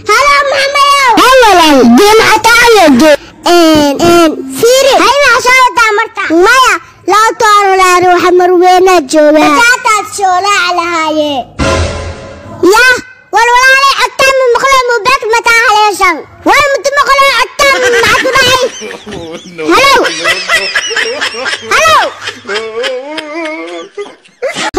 Halo Maxamedow. Halo jimca taayade en fiiri hayna soo wadaa marka maya loo tooro ruuxa marweyna jooga bataataad shoolaa lahaaye ya war walaalay codtaan ma maqlo mubaak mataa haleeshan war muddo maqlo codtaan maxaa ku dhacay? Halo halo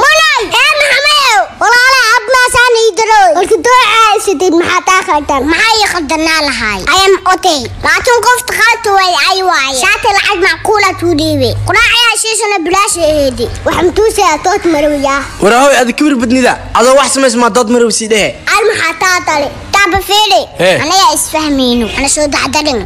mulay ee Maxamedow walaalay abmaasaan ii daroy horta dooca sidid maxaa taa khaldan maxaa ii khaldanaa lahaay? I am okay, laakiin qofta khalta way ay waaye shaati lacag macquula tuu dhiibay quraacayaa shiishana bilaash aheedi waxaan tuusayaa tood marwiyaa. Waraahoy aad kibir badnida adoo wax samays maa dood marow sii dhehe al maxaa taa tale taaba fiiri. Hee. Anagaa isfahmayno ana soo dacdarin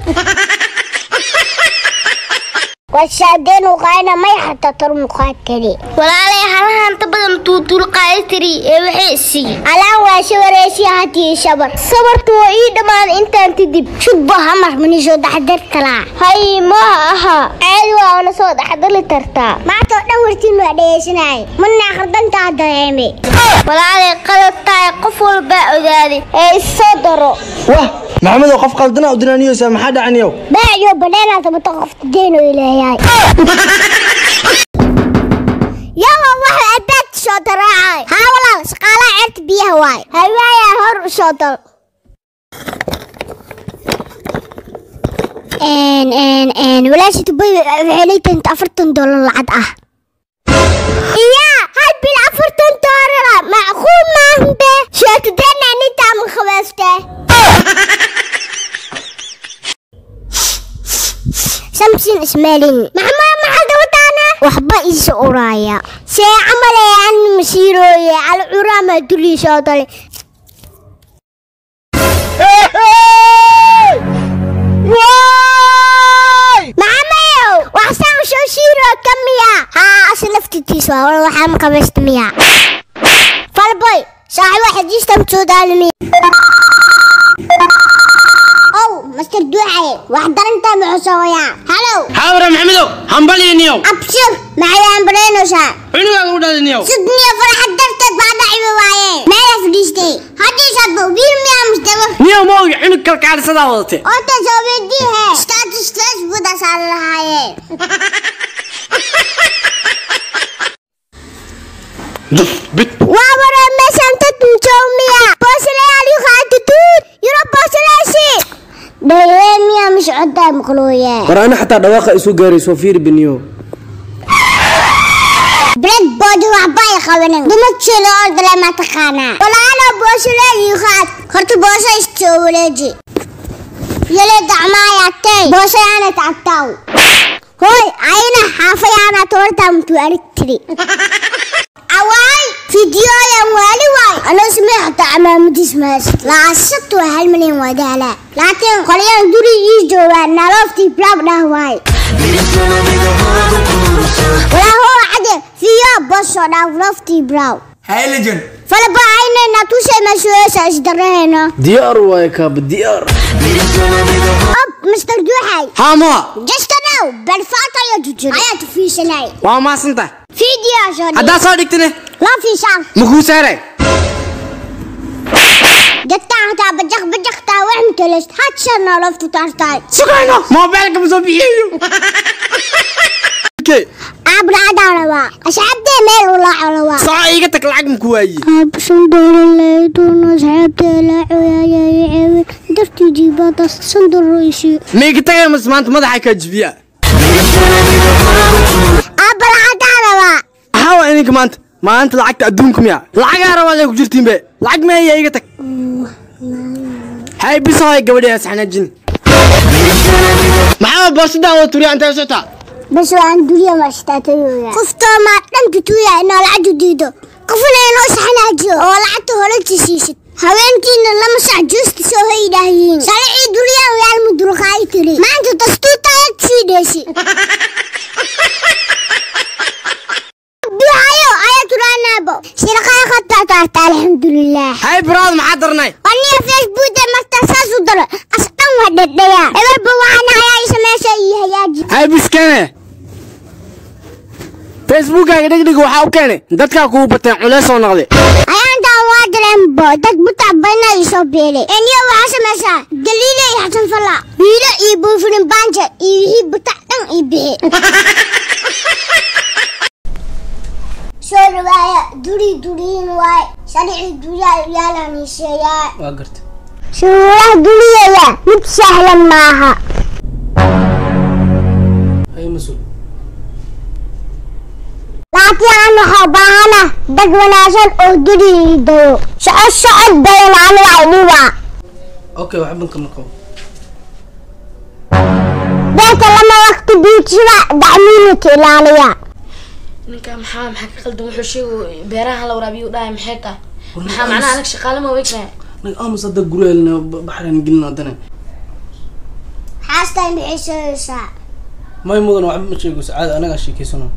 washaadeen uqaayna may xataa tor muqaatiri walaalay halahan ta badan tuutul qaaytiri ee waxay isii alaan waa shawareesi hatii shabar sabartu waa ii dhammaan intaan tidib shubba hamar mani soo dhaxdar talaa hay ma aha caadi waa ona soo dhaxdali tartaa maanta oo dhan wartiin waa dhegeysanayay mana akhridantaa dareemay walaalay qalad tahay qof walbaa ogaaday ee isoo daro. Wah Maxamedow qof qaldana u dinaaniyeysaa maxaa dhacaniyow? Baayo badheena tabata qofta deeno ilaahay yalla waxa abaad soo daraacay haa walaal shaqaalaha ceerta biyaha waay hawaaya hor u soo dal en en en walaasha tubay waxay leeyihiin $40 lacag ah iya hal bil $40 macquul maahan be sheegtadena nintaa ma khabeeftee Samsin Ismaalin maxamed maxaa dawadaana waxba iisa uraaya see camal ee aan masiirooye al curaama dulii soo dale. Maxamedow waxsaan soo shiiro kamiya haa asa naftitiis waa wala waxaa ma qabaysta miya falboy saaxiib waxa jiistam soo daalimi ow master duuxaye wax darantaa muxuu halow. Xaawara Maxamedow hambalyaniyow. Abshir maxay ambareynaysaa? Cunugaaga u dhaliniyow. Sudniyo farxad darteed baa dhaciba waaye meelaa fadhiistay haddii shadbo wiil miyaa musdabo niyow ma ogi cunug kalkaalisadaa wadatay Ota soo weydiihe status Facebook asaa lahaaye. Bit waa wara meeshaan dad mujoomiya boosalayaal yuqaata tuut yuro boosalayaasi dhayee miyaa miscodaa maqlooye. War ana xataa dhawaaqa isu gaaray soo fiiri biniyo. Blackboard waxba ay qabanin dumadkeeda oo dale ma taqaanaa walaalo boosalayaal yuqaat horta boosa istoo wareeji yale dacmaayatay boosayaana tactaw hoy ayna xaafayaana toorta mutu aragtiri awaay fidiyoyan waali waay anoo samee xataa camaamadiis maas laasatu waa 1 milyan waa daala laakiin qolyahan guri ii joogaan nalooftii blab dhah waay walaa hoo cade fiyo bosoo dhaaf loftii brow. Hey legend. Falaba aynayna tushay masuusa isdarahayno. Diyaar waaye kaaba diyaar. Ob Mr. Duxay. Haa moa. Just now balfaata ayaa jujuri ayaa tufiisanay. Waa mahadsantahay. Fidiyo soo dhig. Haddaa soo dhigtine la fiisaan ma kuu saaray? Dadkaan hataa bajaq bajaqtaa wax mutalayst had noloftu taartaay. Sugayno moobeelka ma soo bixiyo. Aab lacagdaa rabaa asxaabtee meel u laaco rabaa. Soco iiga tag lacag ma ku waayi. Aab $5 leedoon asxaabtee laaco yaayay dartii jiibada $5 isi. Ma iga tagay mas maanta madaxa kaa jibiya? Aab lacagdaa rabaa. Maxaa waa idinka maanta maanta lacagta adduunka miya lacagaa rabaad ay ku jirtiin be lacag meeya iga tag hay bisahay gabadhi saxnaajin maxaa boorsadaa wada turiya intee socotaa? Bas waan duriya maashtaatayooya qoftoo maa dhan tutuuya inoo lacagtu diido qofna inoo saxnaajiyo oo lacagta hore tisiisid haweenkiina lama sac juusta soo hoydhaahiin salicii duriyaan waalmu durqaayi tiri maanta dastuurtaayad sii dheesi ducayo ayaa turaanaabo shirqaa khataa taarta alxamdulilaah. Hay baraad maxaa darnay? Aniga Facebook markaa saas u daro asdhan waa dhadhayaa eberba waxaan hayaa isa meesha iyo hagaaji. Hay biskane Facebookkaaga dhegdheg waxaa u keenay dadkaa kugu bateen culeys soo noqday. Ayaantaa Waa dareenbo dad butac badana ii soo beelay. Eniyo waxaa samaysaa galiile iyo Xasan Falla biilo iyo buufinin baanja iyo wixii butac dhan ii bixi. Soo dhawaaya, duri duriin waay sharci duriyaa yaalan sheegaa. Waa garta. Shuruuraha duriyaya mid sahlan maaha. Hay mas-uul. Laakiin aan waxaa u baahana dad wanaagsan oo duri dayo socod socod badan aniga ay dhibaa. Okay, waxban kama qabo. Beerta lama waqti biijida dacmiinka ilaaliya. Ninka maxaa ka qaldan? Wuxuu sheegay beeraha la waraabiyo dhahay, maxay tahay? Maxaa macnaha anaga shaqaale ma weegnahay? Naga aamus, hadda guri helna baxraan gelina haddana. Xaastan maxay sheegaysaa? May mudan, waxba ma sheegayso, caadi anagaa sheekeysano.